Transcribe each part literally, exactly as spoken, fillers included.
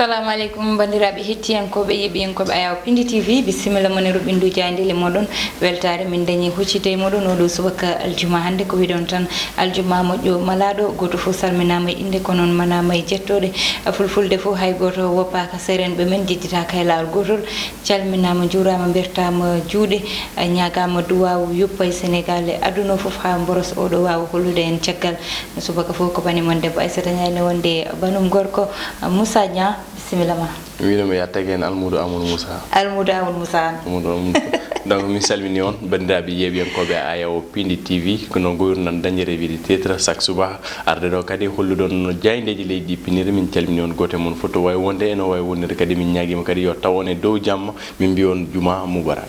Assalamu aleykum, banndiraaɓe hettiyankooɓe, yeeɓiyankooɓe Ayaw Pindi T V, bisimilla mon e ruɓɓindu jaayndeele mooɗon. Weltaare min dañi huccitde e mooɗon oo ɗoo subaka aljuma hannde. Ko wiɗon tan, aljuma moƴƴo malaaɗo, gooto fof salminaama e innde, ko noon manaama e jettooɗe. Fulfulde fof hay gooto woppaaka, seerenɓe men njedditaaka e laawol gootol. Calminaama, njuuraama, mbertaama juuɗe, ñaagaama duwaawu yoppa e Senegaal e aduna o fof haa mboros oo ɗoo waawa hollude en caggal. Subaka fof ko bani mon debbo Aissata Ndiaye ne wonde banum gorko Moussa Niang, bisimilla ma. Wino mi yattake en Almuudo Amadou Moussa. Almuudo Amadou Moussa. Almuudo Amadou Moussa. Donc min salmini on banndiraaɓe yeeɓiyankooɓe Ayaw Pindi T V, ko noon goyruɗon dañde revue de titre chaque subaka, arde ɗo kadi holluɗon no jaayndeeji leydi ɗi piniri. Min calmini on gooto e mon fof to wawi wonde e no wawi wonnirde kadi. Min ñaagiima kadi yo taw on e dow jam, min mbiya on juma mubarak.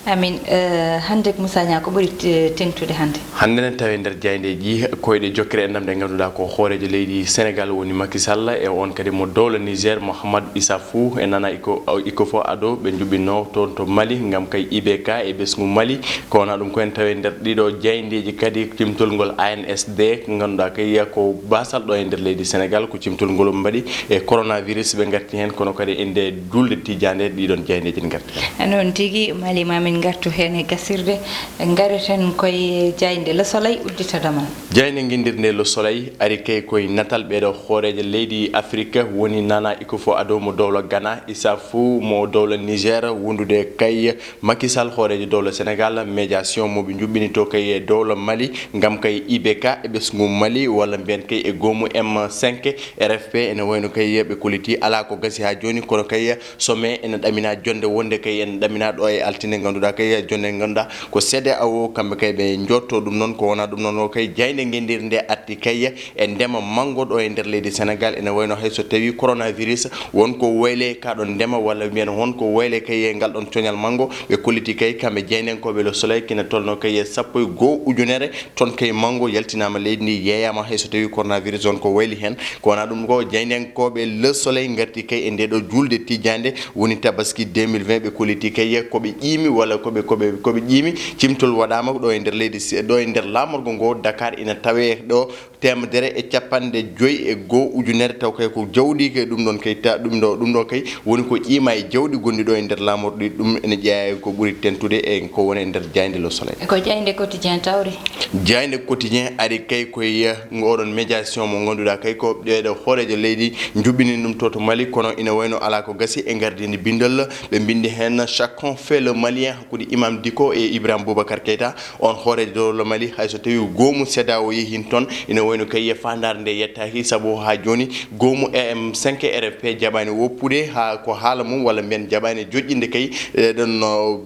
Amin. Eh, hannde Moussa Niang, ko ɓuri te-, teŋtude hannde? Hannde ne tawi nder jaayndeeji koyɗe jokkere enɗam ɗe ngannduɗaa ko hooreejo leydi Senegaal woni Macky Sall e on kadi mo dowla Niger Mohamed Issoufou e Nana Iko-, Ikofo Addo ɓe njuɓɓinoo toon to Mali ngam kay I B K e ɓesngu Mali. Ko wona ɗum ko en tawi nder ɗiɗo jaayndeeji kadi cimtol ngol A N S D ko ngannduɗaa kay ko basal ɗo e nder leydi Senegaal, ko cimtol ngol mbaɗi e coronavirus ɓe ngarti heen, kono kadi e nde julde tijjande ɗiɗon jaayndeeji ne ngarti. Noon tigi, Mali, ma min ngartu heen e gasirde. Ngareten koye jaaynde Le Soleil, uddita damal. Jaaynde nginndirnde Le Soleil ari kay koye natal ɓeeɗo hooreejo leydi Afrik woni Nana Ikofo Addo mo dowla Ghana, Issoufou mo dowla Niger, wondude kay Macky Sall hooreejo dowla Senegaal, médiation mo ɓe njuɓɓini to kay e dowla Mali ngam kay I B K e ɓesngu Mali walla mbiyen kay e goomu M cinq. R F P ene wayno kay ɓe kolliti alaa ko gasi haa jooni, kono kay sommet ene ɗamina jonde wonde kay ene ɗamina ɗo e altine, ngannduɗaa kay jonde ngannduɗaa ko C E D E A O, kamɓe kay ɓe njotto ɗum noon. Ko wona ɗum noon o kay jaaynde ngendir nde arti kay e ndema manngo ɗo e nder leydi Senegaal, ene wayno hay so tawi coronavirus won ko wayle ka ɗon ndema walla mbiyen won ko wayle kay e ngal ɗon coñal manngo, ɓe kolliti kay kamɓe jaayndenkooɓe Le Soleil kina tolno kay e sappo e goo ujunere ton kay manngo yaltinaama leydi ndi, yeeyaama hay so tawi coronavirus on ko wayli heen. Ko wona ɗum ko jaayndenkooɓe Le Soleil ngarti kay e nde ɗo julde tijjande woni tabaski deux mille vingt, ɓe kolliti kay ko ɓe ƴiimi walla ko ɓe, ko ɓe, ko ɓe ƴiimi. Cimtol waɗaama ɗo e nder leydi, ɗo e nder laamorgo ngo Dakar ina tawe ɗo teemedere e capanɗe joyi e goo ujunere, taw kay ko jawdi kay ɗum ɗon kay ta-, ɗum ɗo, ɗum ɗo kay woni ko ƴiima e jawdi gonɗi ɗo e nder laamorɗi. Ɗum ene jeyaa e ko ɓuri tentude e ko woni e nder jaaynde Le Soleil. Ko jaaynde Quotidien tawri. Jaaynde Quotidien ari kay koye ngoɗon médiation mo ngannduɗaa kay ko ɓeeɗo hooreejo leydi njuɓɓini ɗum to, to Mali, kono ina wayno alaa ko gasi e ngardiindi bindol. Ɓe mbindi heen: Chacun fait le malien hakkunde Imam Dicko e Ibrahima Boubacar Keita. On hooreejo dowla Mali, hay so tawi goomu C E D E A O yehin toon, ina wayno kay faandaare nde yettaaki, sabu haa jooni goomu M cinq R F P jaɓaani woppude haa ko haala mum, walla mbiyen jaɓaani joƴƴinde kay, e, ɗon, no,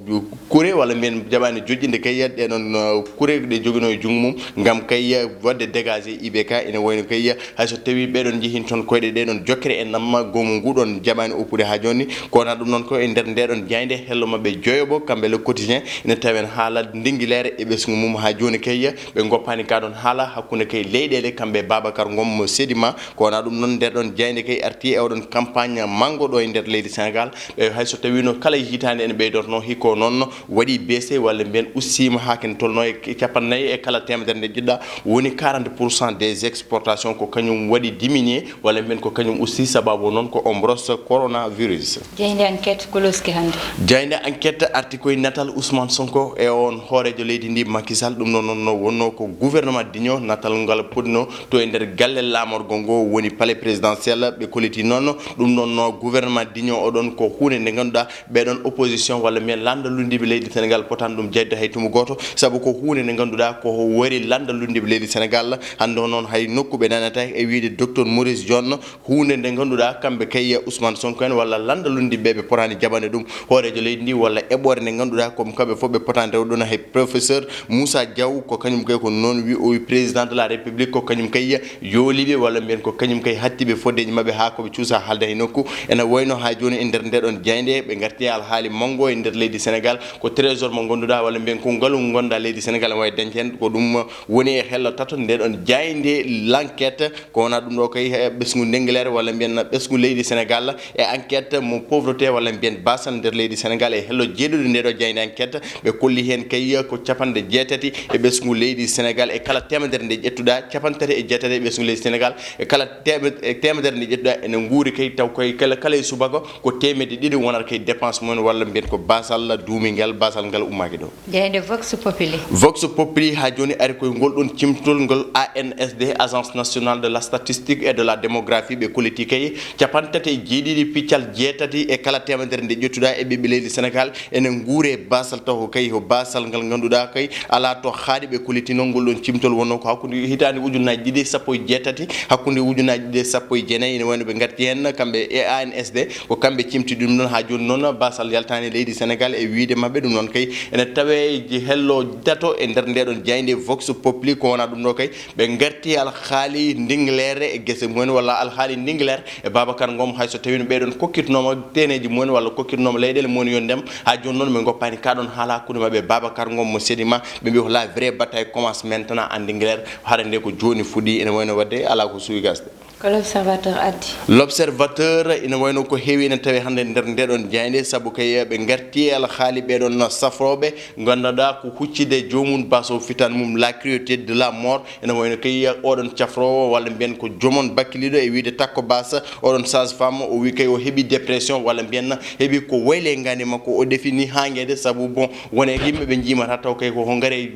kure, walla mbiyen jaɓaani joƴƴinde kay ɗe ɗon, no, kure ɗe joginoo e junngo mum, ngam kay waɗde dégagé I B K. Ina wayno kay hay so tawi ɓeɗon njehin toon koyɗe ɗeɗon jokkere e namma goomu nguɗon jaɓaani oppude haa jooni. Ko wona ɗum noon ko e nder ndeɗon jaaynde hello maɓɓe joyoɓo, kamɓe Le Quotidien, ina tawen haala ndingilere e ɓesngu mum haa jooni kay ɓe ngoppaani ka ɗon haala hakkunde kay leyɗeele kamɓe Babacar Ngom mo Sedima. Ko wona ɗum noon ndeɗon jaaynde kay arti e oɗon campagne manngo ɗo e nder leydi Senegaal. Ɓe hay so tawino kala hitaande ene ɓeydorno hikko noon waɗi baissé walla mbiyen ustiima haa kene tolno e capanɗe nayi e kala teemedere nde jiɗɗa, woni quarante pour cent des exportations ko kañum waɗi diminué walla mbiyen ko kañum usti, sababu noon ko ombros coronavirus. Jaaynde Enquête koloski hannde. Jaaynde Enquête arti koye natal Ousmane Sonko e on hooreejo leydi ndi Macky Sall. Ɗum ɗo noon no wonno ko gouvernement d'union, natal ngal puɗno to e nder galle laamorgo ngo woni palais présidentiel. Ɓe kolliti noon ɗum ɗon no gouvernement d'union oɗon ko huunde nde ngannduɗaa ɓeɗon opposition walla mbiyen lannda lunndiiɓe leydi Senegaal potaani ɗum jayde hay tumu gooto, sabu ko huunde nde ngannduɗaa ko wari lannda lunndiiɓe leydi Senegaal. Hannde o noon hay nokku ɓe nanata e wiyde docteur Maurice John, huunde nde ngannduɗaa kamɓe kay Ousmane Sonko en walla lannda lunndiiɓe ɓe potaani jaɓande ɗum hooreejo leydi ndi walla eɓɓoore nde ngannduɗaa ko kamɓe fof ɓe potaani rewde ɗon hay professeur Moussa Diaw, ko kañum kay ko noon wi o wi président de la République ko kañum kay yooliiɓe walla mbiyen ko kañum kay hattiiɓe foddeeji maɓɓe haa ko ɓe cuusa haalde hay nokku. Ene wayno haa jooni e nder ndeɗon jaaynde ɓe ngarti e alhaali manngo e nder leydi Senegaal, ko trésor mo ngannduɗaa walla mbiyen ko ngalu ngonda leydi Senegaal ene wawi dañde heen. Ko ɗum woni e hello tato ndeɗon jaaynde L'Enquête. Ko wona ɗum ɗo kay e ɓesngu ndengleere walla mbiyen ɓesngu leydi Senegaal e enquête mo pauvreté walla mbiyen basal nder leydi Senegaal e hello jeeɗuɗo ndeɗo Jaaynde Enquête, ɓe kolli heen kay ko capanɗe jeetati e ɓesngu leydi Sénégal, e kala teemedere nde ƴettuɗaa, capanɗe tati e jeetati e ɓesngu leydi Sénégal, e kala teeme-, e teemedere nde ƴettuɗaa, ene nguuri kay, taw koye kala, kala e subaka ko teemedde ɗiɗi wonata kay dépense mum en, walla mbiyen ko baasal duumingal, baasal ngal ummaaki ɗo. Jaaynde Vox Populi. Vox Populi haa jooni ari koye ngol ɗon cimtol ngol A N S D, Agence Nationale de la Statistique et de la Démographie, ɓe kolliti kay capanɗe tati e jeeɗiɗi piccal jeetati e kala teemedere nde ƴettuɗaa e ɓiɓɓe leydi Sénégal ene nguure baasal, taw ko kay ko baasal ngal ngannduɗaa kay alaa to haaɗi. Ɓe kolliti noon ngol ɗon cimtol wonnoo ko hakkunde hitaande ujunnaaji ɗiɗi e sappo e jeetati, hakkunde ujunnaaji ɗiɗi e sappo e jeenayi, ene wayno ɓe ngarti heen kamɓe e A N S D, ko kamɓe cimti ɗum ɗon. Haa jooni noon baasal yaltaani leydi Sénégal e wiyde maɓɓe ɗum noon kay ene tawee hello tato e nder ndeɗon jaaynde Vox Populi. Ko wonaa ɗum ɗo kay, ɓe ngarti alhaali ndingleere e gese mumen, walla alhaali ndingleer e Babacar Ngom, hay so tawino ɓeɗon kokkitnoma teneji mumen walla kokkitnoma leyɗele mumen yo ndem, haa jooni noon ɓe ngoppani ka ɗon haala hakkunde maɓɓe Babacar Ngom mo Sedima. Ɓe mbi ko la vraie bataille commence maintenant en ndingleer, hara nde ko jooni fuɗɗi, ene wayno wadde alaa ko suuwi gasde. Ko L'Observateur addi. L'Observateur ina wayno ko heewi ene tawi hannde nder ndeɗon jaaynde, sabu kay ɓe ngarti e alhaali ɓeɗon safrooɓe ngannduɗaa ko huccide joomum baso fitan mum, la cruauté de la mort. Ene wayno kay oɗon cafroowo walla mbiyen ko joomon bakkiliiɗo e wiyde Takko Baas, oɗon sage-femme, o wi kay o heɓi dépression walla mbiyen heɓi ko wayle ngandi makko, o defi ni haa ngeede, sabu bon wone yimɓe ɓe njiimata taw kay ko ngare,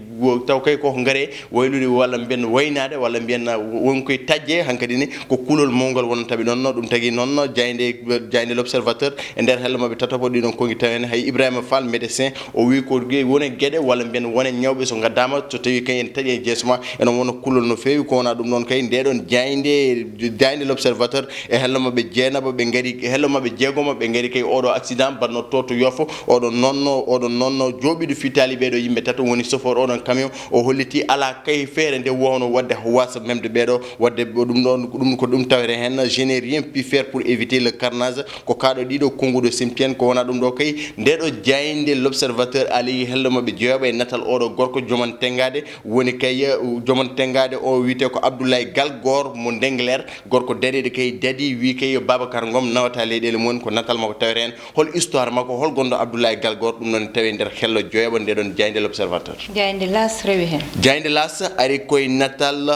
taw kay ko ngare waylude walla mbiyen waynaade walla mbiyen won koye tajje. Hankadi ni ko kulol mawngal wonata ɓe ɗon, no ɗum tagi noon jaaynde, jaaynde L'Observateur e nder hello maɓɓe tataɓo ɗiɗon kongi tawen hay Ibrahima Fall médecin o wi ko ge-, wone geɗe walla mbiyen wone ñawɓe so ngaddaama so tawi kay en taƴe jeeso ma ene wona kulol no feewi. Ko wona ɗum noon kay ndeɗon jaaynde, jaaynde L'Observateur e hello maɓɓe jeenaɓo ɓe ngari, hello maɓɓe jeegomo ɓe ngari kay oɗo accident mbaɗno to to Yoff, oɗon noonno, oɗon noonno jooɓiɗo fitaali ɓeɗo yimɓe tato woni chauffeur oɗon camion, o holliti ala kay feere nde wowno wadde wasa memde ɓeɗo wadde ɗum ɗon, ɗum ko ɗum tawete hen. Je n'ai rien pu faire pour éviter le carnage, ko kaɗo ɗiɗo konnguɗo simpien. Ko wona ɗum ɗo kay ndeɗo jaaynde L'Observateur ali hello maɓɓe jeeyoɓe e natal oɗo gorko joman tengade woni kay, uh, joman tengade o wiyete ko Abdoulaye Galgor mo Ndengler, gorko daɗeɗo kay dadi wi kay yo Babacar Ngom nawata leyɗele mum ko natal makko tawete hen. Hol histoire makko, hol gonɗo Abdoulaye Galgor, ɗum noon tawi nder hello jeeyoɓo ndeɗon jaaynde L'Observateur. Jaaynde L'As rewi hen. Jaaynde L'As ari koye natal,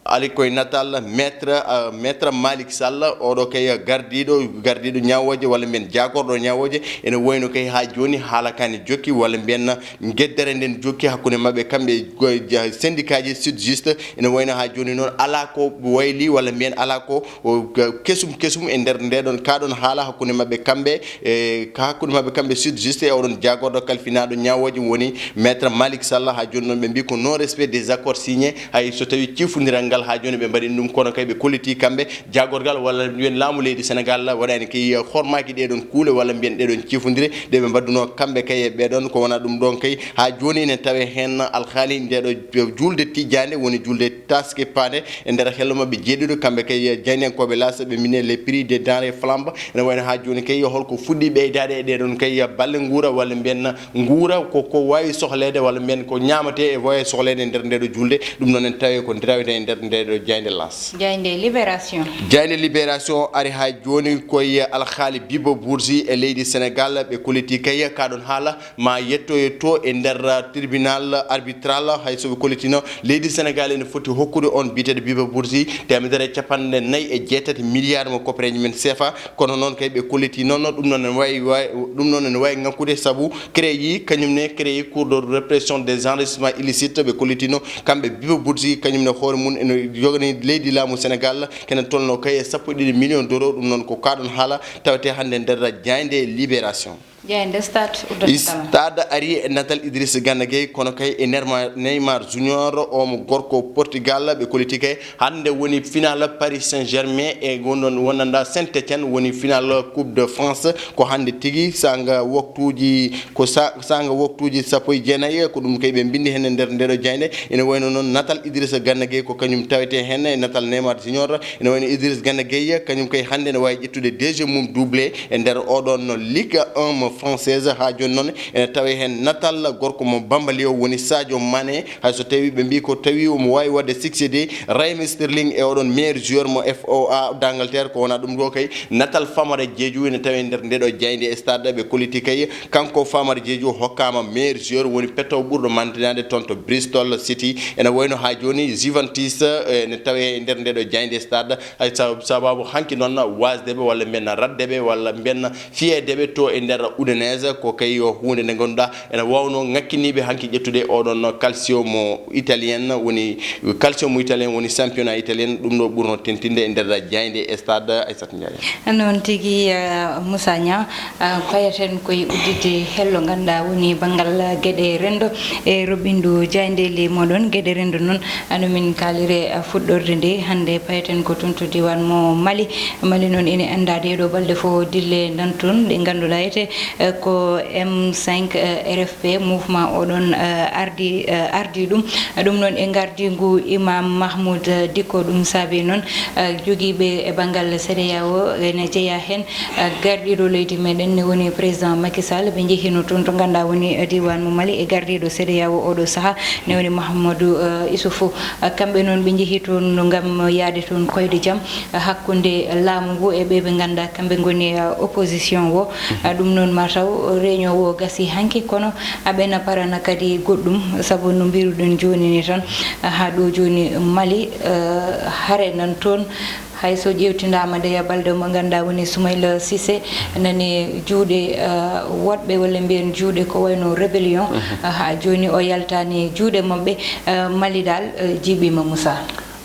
ari koye natal maître, uh, maître Malick Sall, oɗo kay gardiɗo, gardiɗo ñawoje walla mbiyen jagorɗo ñawoje, ene wayno kay ha joni haala kane jokki walla mbiyen geddere nden jokki hakkunde maɓɓe kamɓe go-, ja-, syndicat ji Sud Juste. Ene wayno ha joni noon ala ko wayli walla mbiyen ala ko o, ga-, kesum kesum e nder ndeɗon kaɗon haala hakkunde maɓɓe kamɓe e ka hakkunde maɓɓe kamɓe Sud Juste e oɗon jagorɗo kalfinaɗo ñawoje woni maître Malick Sall. Ha joni noon ɓe mbi ko non respect des accords signés, hay so tawi cifundiral ngal ha joni ɓe mbaɗi ɗum kono kay ɓe kolliti kamɓe jagorgal walla mbiyen laamu leydi Sénégal waɗani kay hormaki ɗeɗon kuule walla mbiyen ɗeɗon cifodire ɗe ɓe mbaɗduno kamɓe kay e ɓeɗon. Ko wona ɗum ɗon kay ha joni ene tawe hen alhaali ndeɗo julde tijjande woni julde taskipande e nder hello maɓɓe jeeɗiɗo kamɓe kay jaayndiyankoɓe L'As ɓe mbine les prix des denrées flambent. Ene wayno ha joni kay holko fuɗɗi ɓeydade e ɗeɗon kay balle nguura walla mbiyen nguura ko, ko wawi sohlede walla mbiyen ko ñamate e wawi sohlede e nder ndeɗo julde. Ɗum noon en tawi ko ndirawete e nder ndeɗo jaaynde L'As. Jaaynde Libération. Jaaynde Libération ari ha joni koye alhaali Bibo Bourgi e leydi Sénégal, ɓe kolliti kay kaɗon haala ma yettoye to e nder tribunal arbitral, hay soɓe kollitino leydi Sénégal ene foti hokkude on biyeteɗo Bibo Bourgi temedere e capanɗe nayi e jeetati milliard mo koppereji men sefa. Kono noon kay ɓe kolliti noon ɗum noon ene wawi, wawi, ɗum noon ene wawi ŋakkude sabu créyi kañum ne créyi cour de répression des enrichissements illicites ɓe kollitino kamɓe Bibo Bourgi kañum ne hoore mum ene jogani leydi laamu Sénégal kene tolno kay e sappo e ɗiɗi million d'euros. Ɗum noon ko kaɗon haala tawete hannde nder jaaynde Libération. Jaaynde Stade uddata kala. Stade ari e natal Idriss Gana Gueye kono kay e Nerma-, Neymar Junior omo gorko Portugal ɓe kolliti kay hannde woni final Paris Saint-Germain e wonɗon wonanda Saint-Étienne woni final Coupe de France ko hannde tigi sanga waktuji ko sa-, sanga waktuji sappo e jeenayi ko ɗum kay ɓe mbindi heen e nder ndeɗo jaaynde. Ene wayno noon natal Idrissa Gana Gueye ko kañum tawete heen e natal Neymar Junior. Ene wayno Idriss Gana Gueye kañum kay hannde ne wawi ƴettude deuxième mum doublé e nder oɗon Ligue un mo Française. Haa jooni noon ene tawee heen natal gorko mo Bambali o, woni Sadio Mané. Hay so tawii ɓe mbii ko tawii omo waawi waɗde succédé Raheem Sterling e oɗon meilleur joueur mo F O A d'Angleterre, ko wonaa ɗum ɗo kay, natal Famara Diédhiou ene tawee nder ndeɗo jaaynde e stade. Ɓe kolliti kay, kanko Famara Diédhiou hokkaama meilleur joueur, woni petto ɓurɗo mantinaade toon to Bristol City. Ene wayno haa jooni Juventus, eh, ene tawee e nder ndeɗo jaaynde stade. Hay sa-, sababu hanki noon wasde ɓe walla mbiyen radde ɓe walla mbiyen fiyeede ɓe to e nder Udinese, ko kay yo huunde nde ngannduɗaa ene waawno ŋakkiniiɓe hanki ƴettude oɗon calcio mo italien woni, calcio mo italien woni championnat italien, ɗum ɗo ɓurno tentinde e nder jaaynde e stade. Aissata Ndiaye. Noon tigi, eh, Moussa Niang, eh, payaten koye udditde hello ngannduɗaa woni banngal geɗe renndo e roɓɓindu jaayndeeli moɗon geɗe renndo noon. Hano min kaalire, eh, fuɗɗorde nde, hannde payaten ko toon to diiwaan mo Mali. Mali noon ene anndaa ɗee ɗoo balɗe fof dille nan toon, ɗe ngannduɗaa ete, eh, ko M cinq, eh, R F P, mouvement oɗon, eh, ardi, eh, ardi ɗum. Ɗum noon e ngardiingu Imam Mahmoud, eh, Dicko, ɗum saabi noon, eh, jogiiɓe e banngal C E D E A O ene jeyaa heen, eh, gardiiɗo leydi meɗen ne woni président Macky Sall. Ɓe njehino toon to ngannduɗaa woni, eh, diiwaan mo Mali e gardiiɗo C E D E A O oɗo sahaa ne woni Mahamadou, eh, Issoufou. Eh, kamɓe noon ɓe njehi toon ngam yahde toon koyde jam, eh, hakkunde laamu ngu e ɓe ɓe ngannduɗaa kamɓe ngoni, eh, opposition o. Eh, ɗum noon mataw réunion o gasi hanki, kono aɓena parana kadi goɗɗum, sabu no mbiruɗen jooni ni tan, eh, haa ɗo jooni Mali, eh, hare nan toon. Hay so ƴeewtindaama ndeya balɗe mo ngannduɗaa woni Soumaïla Cissé nani juuɗe, eh, woɗɓe walla mbiyen juuɗe ko wayno rébellion, eh, haa jooni o yaltaani juuɗe maɓɓe. Eh, Mali dal, eh, jiiɓiima, Moussa.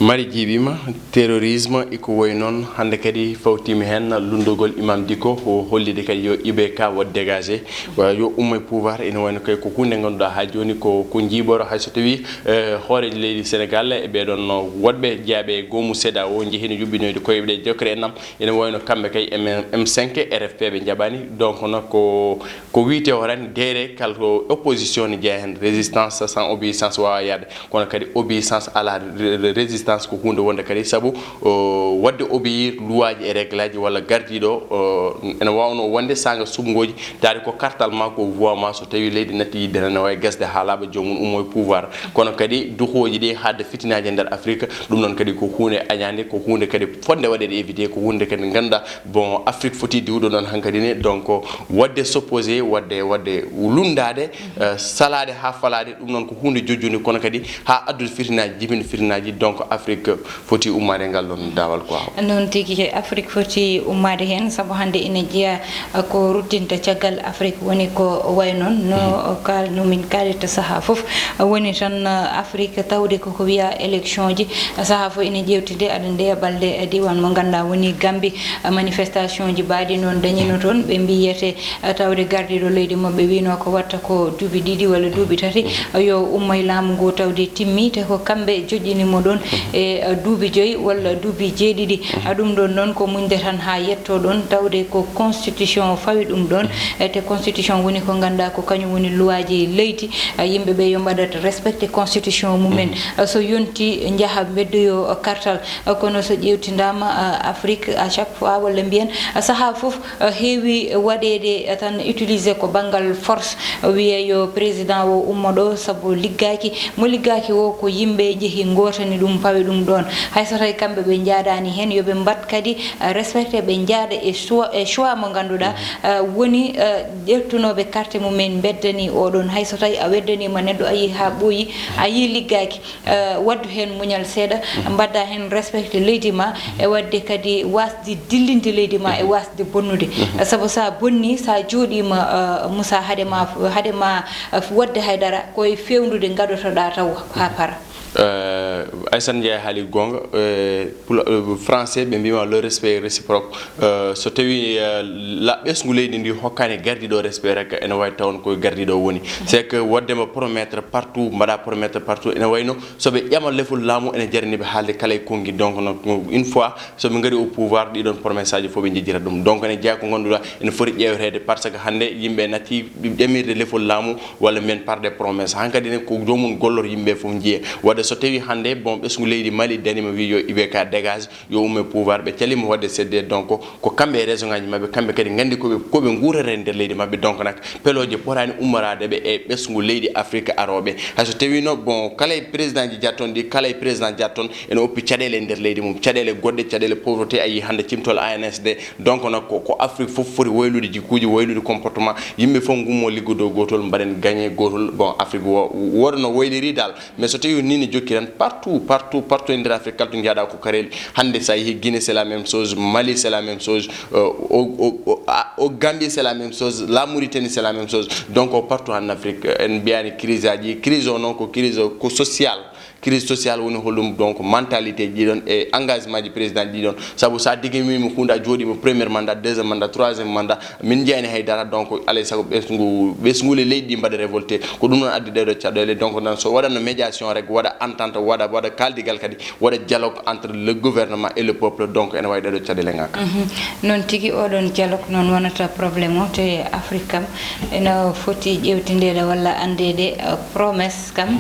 Mali jiiɓiima, terrorisme e ko wayi noon. Hannde kadi fawtiima heen lunndugol Imam Dicko, o hollide kadi yo I B K waɗ dégagé, wa-, yo ummo e pouvoir. Ene wayno kay ko huunde ngannduɗaa haa jooni ko, ko njiiɓoro, hay so tawii, eh, hooreejo leydi Sénégal e ɓee ɗoon woɗɓe jeyaaɓe e goomu C E D E A O njehii no yuɓɓinoyde koyeɓe ɗe décret nam. Ene wayno kamɓe kay M, M cinq R F P ɓe njaɓaani. Donc noon ko, ko wiyetee o tan, deere kala ko opposition ne jeyaa heen, résistance sans obéissance waawaa yahde. Kono kadi obéissance alaa, re-, re-, résistance ko huunde wonde kadi, sabu, o, waɗde obéir luwaaji e règle aji walla gardiiɗo, o, ene waawno wonde saanga suɓngooji, taade ko kartal ma, ko voix ma, so tawii leydi natti yiɗde tan, ne waawi gasde haa laaɓa, joomum ummo e pouvoir. Kono kadi duhooji ɗi haaɗde fitinaaji e nder Afrique, ɗum noon kadi ko huunde añaande, ko huunde kadi fotnde waɗeede éviter, ko huunde kadi ngannduɗaa, bon, Afrique foti diwde noon hankadi ne, donc waɗde s'opposer, waɗde, waɗde lunndaade, eh, salaade haa falaade, ɗum noon ko huunde jojjunde, kono kadi haa addude fitinaaji, jibinde fitinaaji, donc Afrique foti ummaade e ngal ɗoon daawal quoi. Noon tigi, Afrique foti ummaade heen, sabu hannde ene jeyaa, eh, ko ruttinta caggal Afrique, woni ko wayi noon no kaal-, no min kaalirta sahaa fof, eh, woni tan, eh, Afrique tawde koko wiyaa élection ji, eh, sahaa fof ene ƴeewtide, aɗa ndeya balɗe, eh, diiwaan mo ngannduɗaa woni Gambie, eh, manifestation ji mbaɗi noon dañino toon, ɓe mbiyete, eh, tawde gardiiɗo leydi maɓɓe wino ko watta ko duuɓi ɗiɗi walla duuɓi tati, eh, yo ummo e laamu ngu tawde timmi, te ko kamɓe joƴƴini mo ɗoon e, eh, duuɓi joyi walla duuɓi jeeɗiɗi. Eh, ɗum ɗoon noon ko muñde tan haa yetto ɗoon, tawde ko constitution fawi ɗum ɗoon, eh, te constitution woni ko ngannduɗaa ko kañum woni luwaaji leydi, eh, yimɓe ɓe yo mbaɗat respecté constitution mumen. Eh, so yonti njaha mbeddoyo kartal, eh, kono so ƴeewtindaama, eh, Afrique à chaque fois walla mbiyen, eh, sahaa fof, eh, heewi waɗeede, eh, tan utilisé ko banngal force, eh, wiyee yo président o ummo ɗo sabu liggaaki, mo liggaaki o ko yimɓe njehi ngootani ɗum pawi ɗum ɗoon. Hay so tawi kamɓe ɓe njaadaani heen, yo ɓe mbat kadi, eh, respecté, ɓe njaada e choix, e choix mo ngannduɗaa, eh, woni, eh, ƴettunooɓe carte mumen mbeddani oɗon. Hay so tawi a weddaniima neɗɗo, a yii haa ɓooyi, a yii liggaaki, eh, waddu heen muñal seeɗa, mbadda heen respecté leydi ma, e waɗde kadi waasde dillinde leydi ma e waasde bonnude. Sabu so a bonni, so a jooɗiima, eh, Moussa, hade ma, hade ma, eh, waɗde hay dara, ko e feewnude ngadotoɗaa taw haa para. Eh, Aissata Ndiaye haali goonga, eh, pula-, eh, français ɓe mbiima le respect réciproque. Eh, so tawii, eh, la-, ɓesngu leydi ndi hokkaani gardiiɗo respect rek, ene waawi taw ko gardiiɗo woni. C'est que waɗde mo promettre partout, mbaɗa promettre partout, ene wayno so ɓe ƴama lefol laamu, ene jarani ɓe haalde kala e konngi. Donc, noon, une fois, so ɓe ngari au pouvoir, ɗiɗon promesse aji fof ɓe njejjira ɗum. Donc, ene jeyaa ko ngannduɗaa ene foti ƴeewteede, parce que hannde yimɓe natti ƴamirde lefol laamu, walla mbiyen par des promesses. Hankadi ne ko joomum gollor yimɓe fof njiya. Waɗa So tawi hannde, bon, ɓesngu leydi Mali dariima, wi yo I B K dégage, yo umme pouvoir, ɓe caliima waɗde seddee. Donc ko kamɓe e raison ngaji maɓɓe, kamɓe kadi nganndi ko ɓe, ko ɓe nguurata e nder leydi maɓɓe. Donc nak, pelooje potaani ummoraade ɓe e ɓesngu leydi Afrique arooɓe. Hay so tawino, bon, kala e président ji jatton ɗi, kala e président jatton ene oppi caɗeele e nder leydi mum, caɗeele goɗɗe, caɗeele pauvreté. A yii hannde cimtol A N S D. Donc nak, ko, ko Afrique fof foti waylude jikkuuji, waylude comportement, yimɓe fof ngummo liggodo gootol, mbaɗen gagné gootol. Bon, Afrique wo-, wooda no wayliri dal. Mais so tawi ni ne jokki tan, partout, partout, partout e nder Afrique, kala to njaaɗa ko kareli. Hannde sa yehi Guinée, c'est la même chose, Mali, c'est la même chose, euh, au, au, au, à- au Gambie, c'est la même chose, la Mauritanie, c'est la même chose. Donc partout en Afrique, euh, en mbiyani crise aji, crise o noon ko crise ko social. Crise sociale woni holɗum? Donc mentalité ji ɗon e engagement ji président ji ɗon. Sabu sa digimimi hunde, a jooɗima premier mandat, deuxième mandat, troisième mandat, min njeyani haydara. Donc alay sago ɓesngu, ɓesnguuli leydi ɗi mbaɗa révolté. Ko ɗum noon addi ɗeɗo caɗeele. Donc noon so waɗanno médiation rek, waɗa entente, waɗa, waɗa kaldigal kadi, waɗa dialogue entre le gouvernement et le peuple. Donc ene wawi ɗeɗo caɗeele ngaka. Mhm. Noon tigi, oɗon dialogue noon wonata problème o, te Afrique kam ene foti ƴewtindeede walla anndeede, eh, promesse kam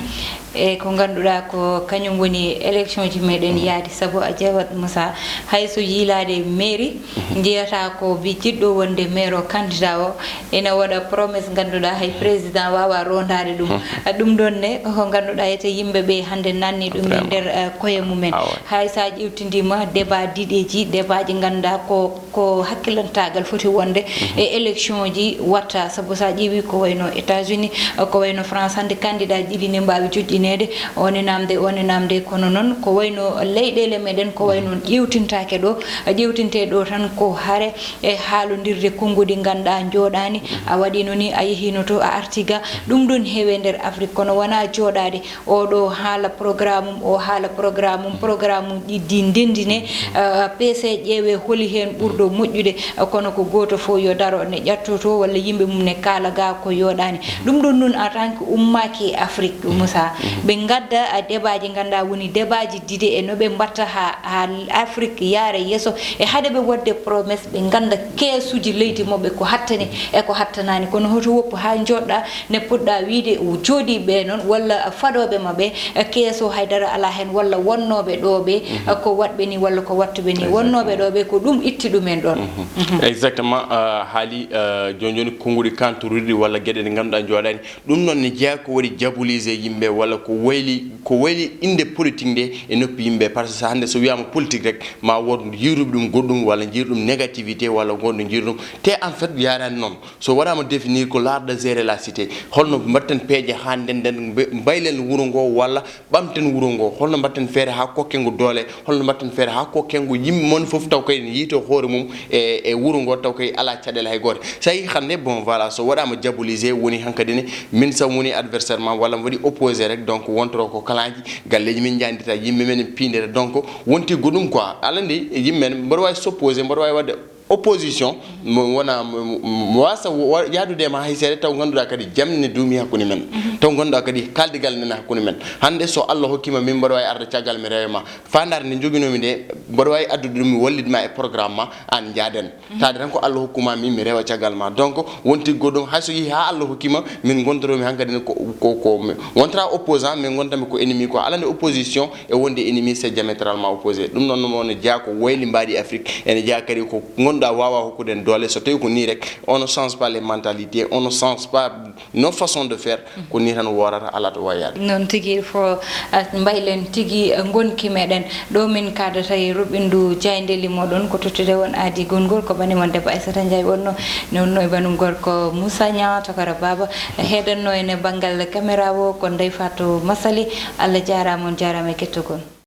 e ko ngannduɗaa ko kañum woni élection ji meɗen yaadi. Sabu a ƴeewat, Moussa, hay so yiilaade mairie, njiyata ko bi jiɗɗo wonde maire o, candidat o, ina waɗa promesse ngannduɗaa hay président waawa rondaade ɗum. Ɗum ɗon ne ko ko ngannduɗaa ete yimɓe ɓe hannde nanni ɗum e nder, eh, koye mumen. Hay so a ƴewtindiima débat diɗeji, débat ji ngannduɗaa ko, ko hakkilantaagal foti wonde e élection ji watta. Sabu so a ƴeewi ko wayno États-Unis, ko wayno France, hannde candidat ji ɗi ne mbaawi joƴƴineede, one namde, one namde, kono noon ko wayno leyɗeele meɗen, ko wayno ƴewtintaake ɗo, ƴewtinte ɗo tan ko hare e haalondirde konnguɗi ngannduɗaa njooɗaani. A waɗino ni, a yehino to, a arti ga. Ɗum ɗon heewe nder Afrique, kono wonaa jooɗaade oɗo haala programme mum, o haala programme mum, programme mum ɗi, ɗi ndenndine, eh, P C ƴeewe holi heen ɓurɗo moƴƴude, eh, kono ko gooto fof yo daro ne ƴattoto walla yimɓe mum ne kaala ga ko yooɗaani. Ɗum ɗon noon en tant que ummaaki Afrique, Moussa, ɓe ngadda, eh, débat ji ngannduɗaa woni débat ji diɗe e no ɓe mbatta ha, ha Afrique yaara yeeso, e hade ɓe waɗde promesse ɓe ngannda keesuji leydi maɓɓe ko hattani e ko hattanaani. Kono hoto woppu ha jooɗɗa ne puɗɗa wiide jooɗiiɓe noon walla faɗooɓe maɓɓe, eh, keeso haydara alaa heen, walla wonnooɓe ɗo ɓe, eh, ko waɗɓe ni walla ko wattuɓe ni. Wonnooɓe ɗo ɓe ko ɗum itti ɗumen ɗoon. Mhm. Exactement, eh, haali, eh, jooni jooni konnguɗi kantorirɗi walla geɗe ɗe ngannduɗaa njooɗaani. Ɗum noon ne jeyaa ko waɗi diaboliser yimɓe walla ko wayli, ko wayli innde politique nde e noppi yimɓe. Par ce que hannde so wiyaama politique rek ma wood yiiruɓe ɗum goɗɗum walla jiiru ɗum négativité walla goɗɗum jiiru ɗum. Te en fait yaarani noon. So waɗaama définir ko l'art de gérer la cité, holno mbaɗten peeje haa ndennden, mbe-, mbaylen wuro ngo walla ɓamten wuro ngo, holno mbaɗten feere haa kokken ngo doole, holno mbaɗten feere haa kokken ngo yimɓe mon fof taw kay ne yiito hoore mum e, e wuro ngo taw kay alaa caɗeele hay gooto. So a yii hannde, bon, voilà, so waɗaama diaboliser, woni hankadi ne min so mi woni adversaire ma walla mi waɗi opposé rek, donc wontoro ko kalaaji, galleeji min njahdita, yimɓe men piindere, donc wonti goɗɗum quoi. Alaa nde yimɓe men mboɗo waawi s'opposé, mboɗo waawi waɗde opposition, mo wona, mo, mo, mo wasa wo-, yahdude e ma hay seeɗa, taw ngannduɗaa kadi jam ne duumi hakkunde men. Mhm. Taw ngannduɗaa kadi kaldigal nana hakkunde men. Hannde so Allah hokkima min, mboɗo waawi arde caggal mi rewe ma. Faandaare nde njoginoomi nde, mboɗo waawi addude ɗum, mi wallitma e programme ma, aan njaaden. Mhm. Taade tan ko Allah hokkuma min, mi rewa caggal ma. Donc, wonti goɗɗum, hay so yehi haa Allah hokkima, min ngontotomi hankadi ko, ko, ko, mi wontata opposant, min ngontami ko ennemi quoi. Alaa nde opposition e wonde ennemi, c'est diamétralement opposé. Ɗum noon mo ne jeyaa ko wayli mbaadi Afrique, ene jeyaa kadi ko ngannduɗaa waawa hokkude en doole. So tawi ko nii rek, on ne change pas les mentalités, on ne change pas nos façons de faire, ko nii tan woorata, alaa to wayaade. Noon tigi, il faut, ah, mbaylen tigi, eh, ngonki meɗen. Ɗo min kaadata e ruɓindu jaaynde limo ɗon, ko tottude won aadi gongol, ko bani mon debbo Aissata Ndiaye wonno, ne wonno e banum gorko Moussa Niang, Tokara Baba, heedanno en e banngal caméra o ko Ndeye Fatou Massaly. Allah jaaraama, on jaaraama e kettogol.